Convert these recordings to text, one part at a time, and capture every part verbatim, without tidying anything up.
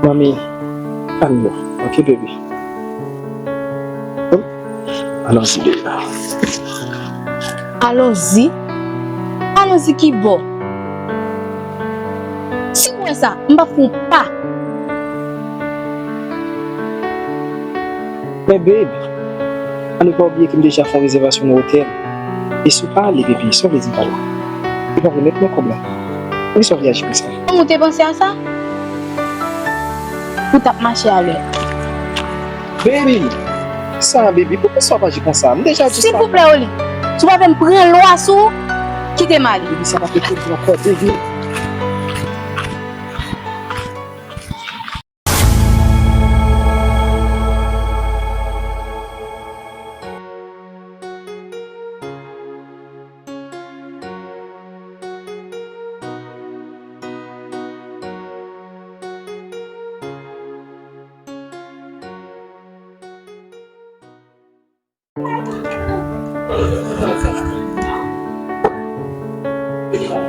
Manmi, kalme w, ok, bebe? Alonzi, bebe. Alonzi? Alonzi ki bò? Si w wè sa, m p ap fè w pa. Men, babe, ann nou pa bliye ke m deja fè yon rezèvasyon nan otèl. E si w pa ale, baby, sa w vle di m pa la? Ou pa remèt mwen kòb la? Poukisa w reyaji konsa? Kòman w te panse a sa? Ou t ap mache alè. Baby! Sa, baby, poukisa w ap aji konsa? M deja di sa. Silvouplè, Oli, si w pa vle m pran lwa sou ou, kite m ale. Baby, sa pa fè pwoblèm ankò, baby.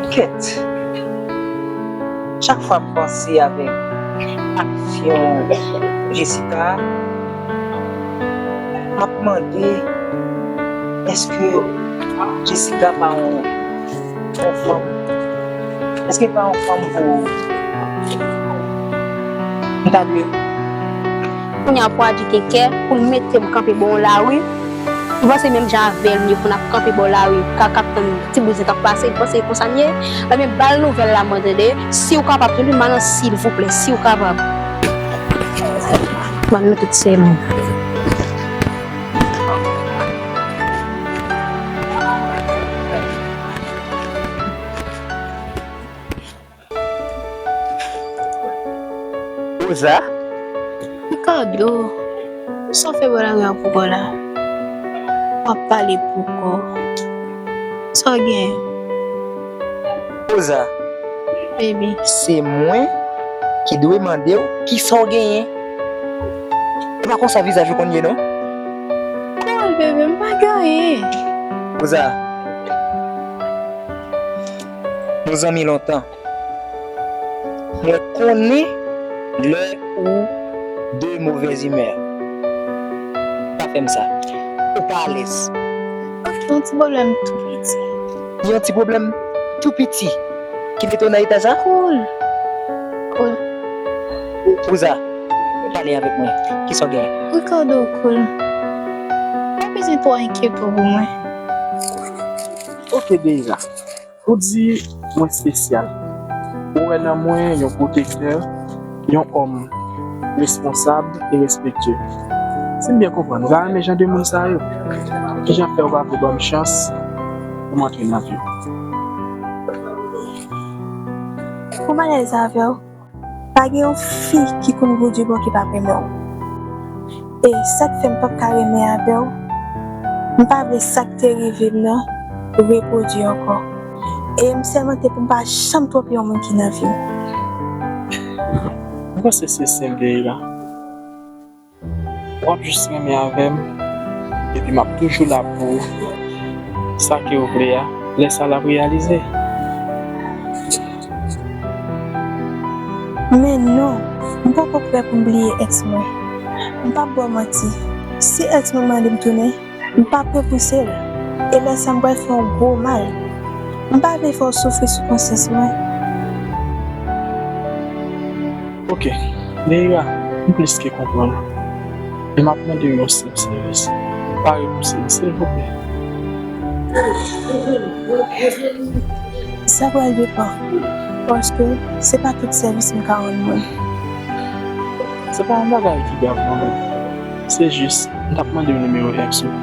Kèt. Chak fwa m panse avèk aksyon Jessica, m ap mande, èske Jessica pa yon yon fanm? Èske pa yon fanm pou m ta dwe? Kounye a pou Adji gen kè pou l mete m kanpe bò yon lari. Li panse menm jan avè l, li pou n ap kanpe bò lari, k ap tann ti bouzen k ap pase, li panse e konsa m ye. Ebyen, ba l nouvèl la mwen tande. Si w kapab, tande m, Alan, silvouplè, si w kapab. Ban nou tout se moun. Rosa? Ricardo, sa w fè bò lari a pou kò w la? W ap pale pou kò w. Sa w gen? Rosa. Baby. Se mwen ki dwe mande w kisa w genyen. E pa konsa vizaj ou konn ye, non. Cool, baby, m pa gen anyen. Rosa, nou zanmi lontan. Mwen konnen lè ou de movèz imè. Pa fè m sa. Ou pa alèz. Ok, yon ti pwoblèm tou piti. Yon ti pwoblèm tou piti ki mete w nan eta sa? Cool. Cool. Rosa, pale avèk mwen. Kisa w genyen? Ricardo, cool. Pa bezwen twò enkyete w pou mwen. Ok, Deira. Ou di mwen espesyal. Ou wè nan mwen yon pwotektè, yon òm responsab e respektye. Si m byen konprann, ou pa renmen jan de moun sa yo. Kijan fè ou pa vle ban m chans pou m antre nan vi w? Pou m alèz avè w, pa gen yon fi ki konn Bondye bon ki p ap renmen w. E sa k fè m p ap ka renmen avè w, m pa vle sa k te rive m nan repwodui ankò. E m sèmante pou m pa janm twonpe yon moun ki nan vi m. M panse se senp, Deira. W ap jis renmen avè m, epi m ap toujou la pou ou. Sa ke w vle a, lè sa l ap reyalize. Men non, m poko prè pou m bliye èks mwen. M p ap ba w manti. Si èks mwen mande m tounen, m p ap repouse l. E lè sa m pral fè w gwo mal. M pa vle fè w soufri sou konsyans mwen. Ok, Deira, m plis ke konprann. Men m ap mande w yon senp sèvis. Pa repouse m, silvouplè. Sa pral depann, paske se pa tout sèvis m ka rann moun. Se pa yon bagay ki grav non, men se jis, m t ap mande w nimewo èks ou.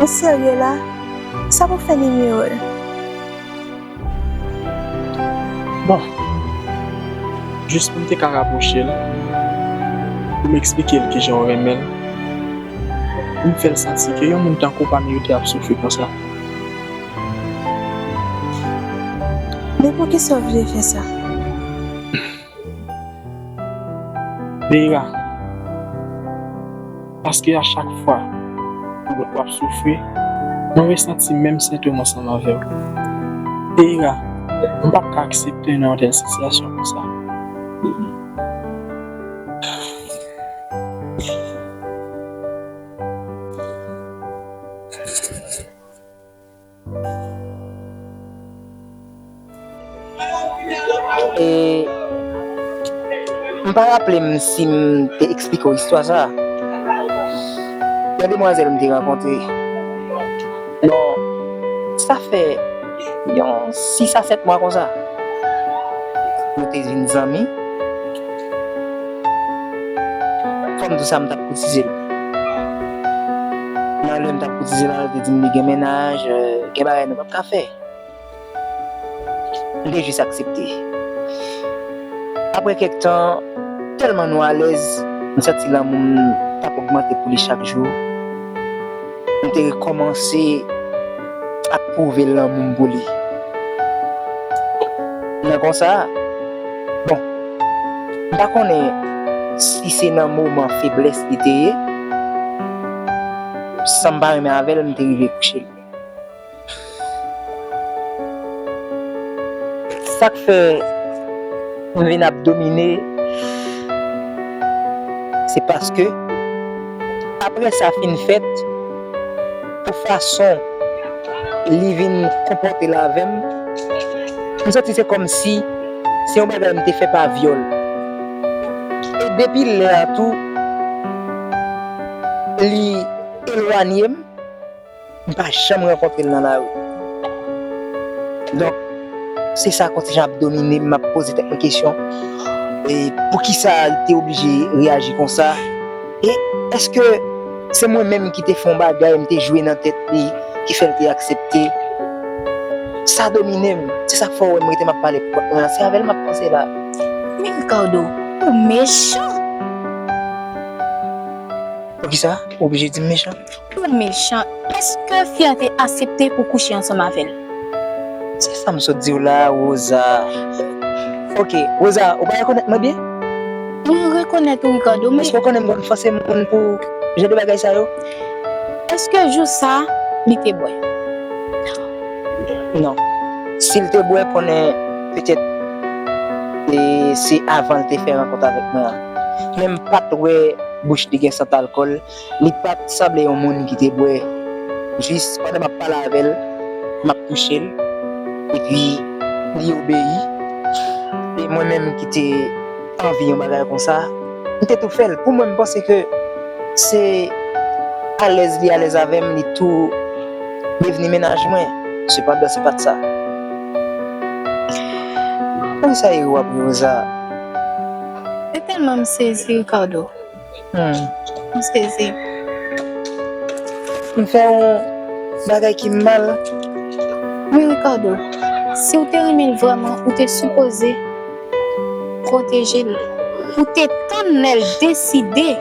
Ou serye la? Sa pou fè nimewo l? Bon, jis pou m te ka rapwoche l, pou m eksplike l kijan w renmen l, pou m fè l santi ke yon moun tankou w pa merite ap soufri konsa. Men poukisa w vle fè sa? Deira, paske a chak fwa w ap soufri, mwen resanti menm sentòm ansanm avè w. Deira, M p ap ka aksepte nan yon tèl sitiyasyon konsa. E m pa raple m si m te eksplike w istwa sa a. Yon demwazèl m te rankontre. Bon, sa fè yon sis a sèt mwa konsa. Nou te vin zanmi. Fò m di w sa, m t ap koutize l. Nan lè m t ap koutize l la, li te di m li gen mennaj, euh, gen bagay nou p ap ka fè. M te jis aksepte. Apre kèk tan, tèlman nou alèz, m santi lanmou m t ap ogmante pou li chak jou. M te rekòmanse ap pwouve lanmou m pou li. Nan konsa, bon, m pa konnen si se nan moman feblès li te ye, san m pa renmen avè l, m te rive kouche l. Sa k fè m vin ap domine, se paske apre sa fin fèt, pou fason li vin konpòte l avè m, m santi se kòmsi se yon bagay m te fè pa vyòl. E depi lè a tou, li elwanye m. M pa janm rankontre l nan lari. Donk, se sa kontijan ap domine m, m ap poze tèt mwen kesyon, e poukisa li te oblije reyaji konsa? E èske se mwen menm ki te fè yon bagay, m te jwe nan tèt li, ki fè l te aksepte? Sa domine m. Se sa k fè w wè m rete m ap pale pou kont mwen an. Se avè l m ap panse la. Men Ricardo, ou mechan. Poukisa? Ou oblije di m mechan? Ou mechan. Èske fi a te aksepte pou kouche ansanm avè l? Se sa m sot di w la, Rosa. Ok, Rosa, ou pa rekonèt mwen byen? Mwen rekonèt ou, Ricardo, men èske w konnen m konn fòse moun pou jan de bagay sa yo? Èske jou sa, li te bwè? Non. Si l te bwè, konnen petèt, e, se avan l te fè rankont avèk mwen an. Men m pa t wè bouch li gen sant alkòl. Li pa t sanble yon moun ki te bwè. Jis pandan m ap pale avè l, m ap touche l, epi li obeyi. E mwen menm ki te anvi yon bagay konsa, m te tou fè l. Pou mwen, m panse ke se alèz li alèz avè m, li tou devni mennaj mwen. Sepandan, se pa t sa. Poukisa w ap ri, Rosa? Se tèlman m sezi, Ricardo. Hmm. M sezi. M fè yon bagay ki mal. Wi, Ricardo, si w te renmen l vrèman, ou te sipoze pwoteje l. Ou te tann lè l deside.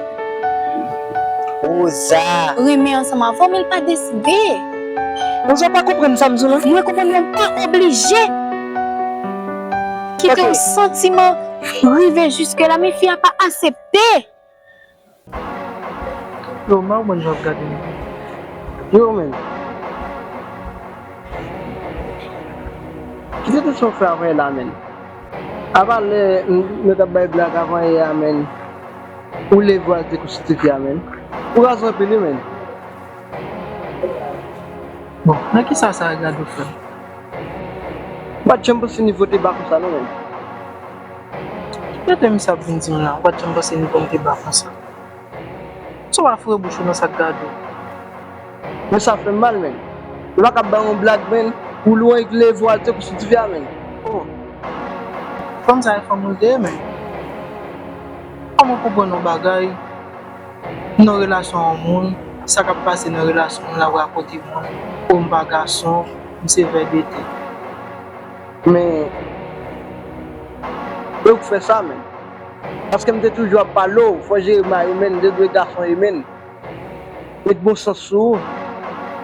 Rosa. Renmen ansanm avè w, men l pa deside. Rosa, w pa konprann sa m di w la? Mwen konprann, men w pa oblije kite yon santiman rive jiske la, men fi a pa aksepte. Yo, m pa konprann jan w ap gade m. Yo, men. Kite tout sa w fè avan yè la, men. Apa lè n, nou t ap bay blag avan yè a, men. Ou leve w al te kou sou tifi a, men. Ou raze anpil, wi, men. Bon, nan kisa sa Ricardo fè? M pa t janm panse nivo te ba konsa non, men. Gade misye ap vin di m la, ou pa t janm panse nivo m te ba konsa. Sa w pa foure bouch ou nan sak gade w. Men sa fè m mal, men. Ou pa ka bay yon blag, men, ou lwen leve w al te kou sou tifi a, men. Oh. Fanm sa e fanm ou te ye, men. Kòman w konprann yon bagay? Nan relasyon a yon moun, sa k ap pase nan relasyon moun la, w rakonte moun, o m pa gason, m se vèbete. Men, e ou k fè sa, men. Paske m te toujou ap pale w, fò w jere may ou, men, m te dwe gason, e men. Met bon sans sou ou.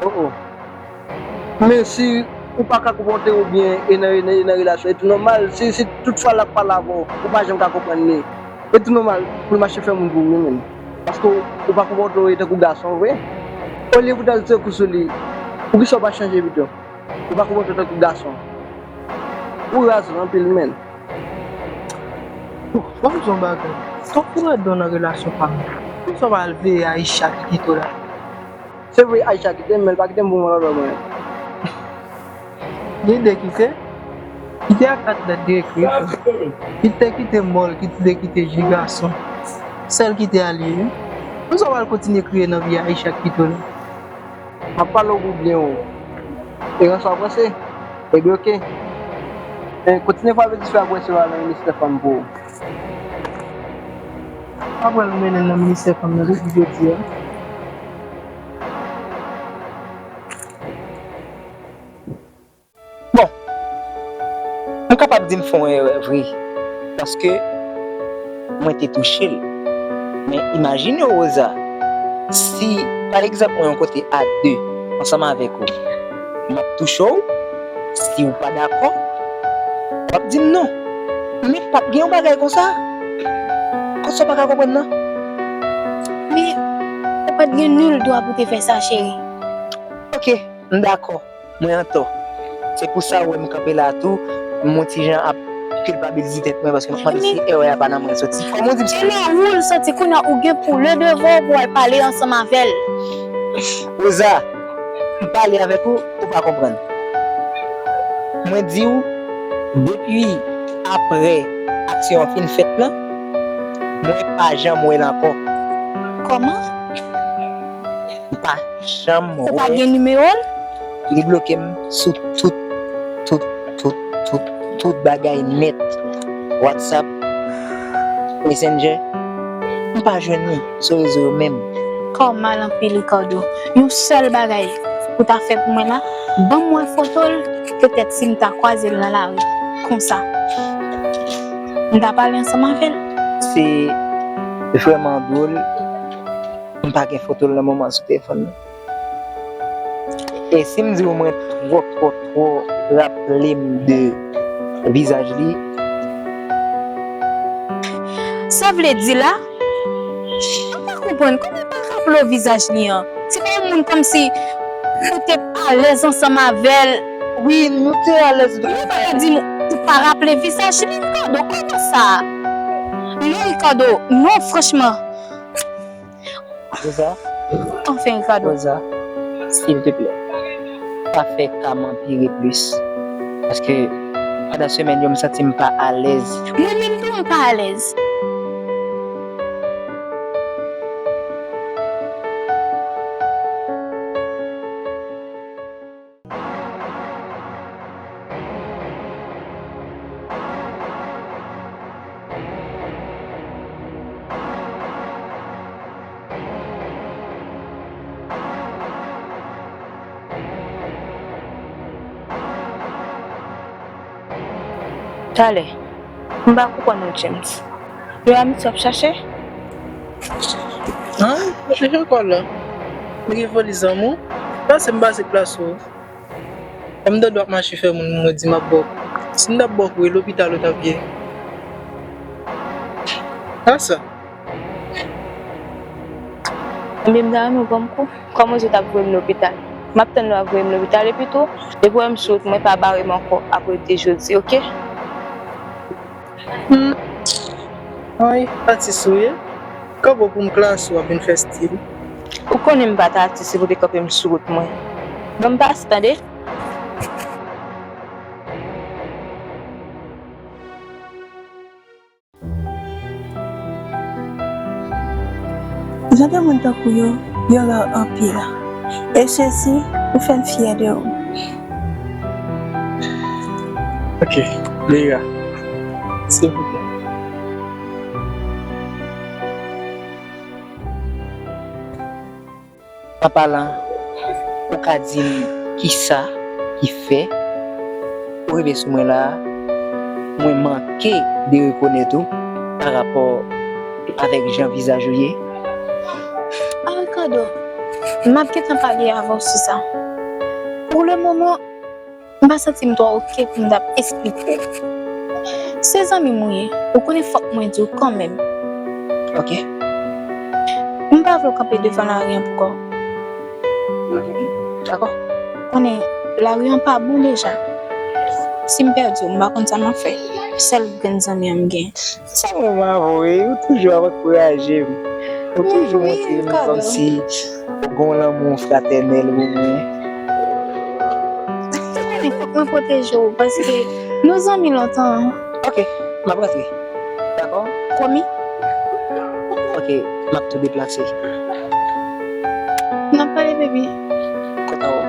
Oh, oh. Men si ou pa ka konpòte w byen e nan, e nan, e nan relasyon, e tou nòmal. Si, si tout fwa l ap pale avè w, ou pa janm ka konprann li, e tou nòmal pou l mache fè moun pou ou, wi, men. Paske ou, ou pa konpòte w tankou gason vre. Olye pou w t al tire kou sou li, poukisa w pa chanje pito? Ou pa konpòte w tankou gason. Ou raz anpil, menn. Bon, ban m di w yon bagay. Tankou w ret nan relasyon pa m, pou sa w al veye Aisha ki kite w la? Se vre Aisha kite m, men l pa kite m pou mwen lòt bò mwen. Li te kite? Li te ak kat lèt li ekri tou. Li te kite mòl, li te kite ji gason. Sèl kite a li ye. Pou sa w al kontinye kriye nan vi Aisha ki kite w la? M ap pale w pou byen w. E ranson ap ranse. Ebyen oke. E kontinye frape dife ak wè si w al nan ministè fanm pou ou. Apre nou mennen l nan ministè fanm nan depi jodi a. Bon, m kapab di m fè yon erè vre, paske mwen te touche l. Men imajine w, Rosa, si, pa egzanp, mwen yon kote a de ansanm avèk ou, m ap touche w, si w pa dakò, w ap di m non. Men pa t gen yon bagay konsa. Konsa w pa ka konprann nan? Men, ou pa t gen nil dwa pou te fè sa, cheri. Oke, m dakò. Mwen antò. Se pou sa ou wè m kanpe la a tou, m yon ti jan ap kilpabilize tèt mwen paske m ap mande si erè a pa nan mwen l soti. Kòman w di m sa? E nan ou l soti kounye a ou gen pou le devwa pou w al pale ansanm avè l. Rosa, m pale avèk ou, ou pa konprann. Mwen di w, depi apre aksyon an fin fèt lan, mwen pa janm wè l ankò. Kòman? M pa janm wè. Ou pa gen nimewo l? Li bloke m sou tout, tout, tout, tout, tout bagay nèt. WhatsApp, Messenger, m pa jwenn li sou rezo yo menm. Kò w mal anpil, Ricardo. Yon sèl bagay pou w ta fè pou mwen la, ban m wè foto l, petèt si m ta kwaze l nan lari, konsa, m ta pale ansanm avè l. Se vrèman dwòl. M pa gen foto l nan moman sou telefòn nan. E si m di w mwen twò, twò, twò raple m de vizaj li? Sa vle di la? M pa konprann. Kòman w pa raple w vizaj li an? Se pa yon moun kòmsi ou te alèz ansanm avè l. Wi, nou te alèz. Ou pa ka di m ou pa raple vizaj li, Ricardo. Kòman sa? Non, Ricardo. Non, franchman. Rosa. Anfen, Ricardo. Rosa, silteplè, pa fè ka m anpire plis. Paske pandan semèn yo, m santi m pa alèz. Mwen menm tou, m pa alèz. Talè. M pa konprann ou, James. Yon amitye w ap chache? An? Ou chèche ankò la? Ou gen foli zanmi w? Pase m pase plas ou. Lè m tande w ap mache fè moun, mwen di m ap ba w kou. Si m t ap ba w kou, e lopital ou t ap ye. Sa sa? Ebyen, m ta renmen w ban m kou. Kòm ou di w t ap voye m lopital, m ap tann lè w ap voye m lopital. Epi tou, depi w wè m sou wout mwen, pa bare m ankò apre de jodi, oke? Hmm. Ay, atis ou ye? Kanpe w pou m klase w ap vin fè stil. Ou konnen m pa t atis, se pou w te kanpe m sou wout mwen. Ban m pase, tande? Jan de moun tankou yo, yo rare anpil. E Jezi, ou fè m fyè de ou. Ok, Leira, silvouplè. An palan, ou ka di m kisa ki fè ou rive sou mwen la a? Mwen manke de rekonèt ou pa rapò avèk jan vizaj ou ye. Ah, Ricardo, m ap gentan pale avè w sou sa. Pou le moman, m pa santi m twò oke pou m t ap esplike w. Se zanmi m ou ye, ou konnen fòk mwen di w kanmenm. Ok. M pa vle w kanpe devan lari an pou kò w. Dakò? Konnen lari an pa bon deja. Si m pèdi w, m pa konn sa m ap fè. Sèl grenn zanmi an m gen. Sa mwen m avè w, wi, ou toujou ap ankouraje m. Ou toujou montre m kòmsi ou gen yon lanmou fratènèl pou mwen. Mwen pwoteje w, paske nou zanmi lontan. Ok, m ap rantre. Dakò? Pwomi? Ok, m ap tou deplase. N ap pale, baby. Kontan wè w.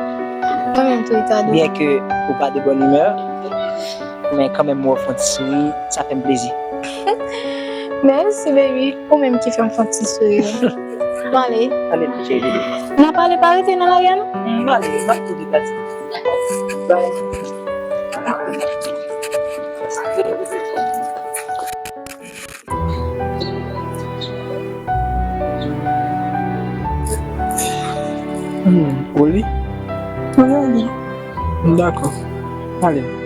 Mwen menm tou, Ricardo. Byen ke ou pa de bòn imè, men kanmenm, m wè w fè yon ti souri, sa fè m plezi. Mèsi, baby. Ou menm ki fè m fè yon ti souri. Bon, ale. Ale, cheri. N ap pale, pa rete nan lari a, non? M ale, m ap tou deplase. Bye. Hmm, Oli? Wi, Oli. Dakò. Ale.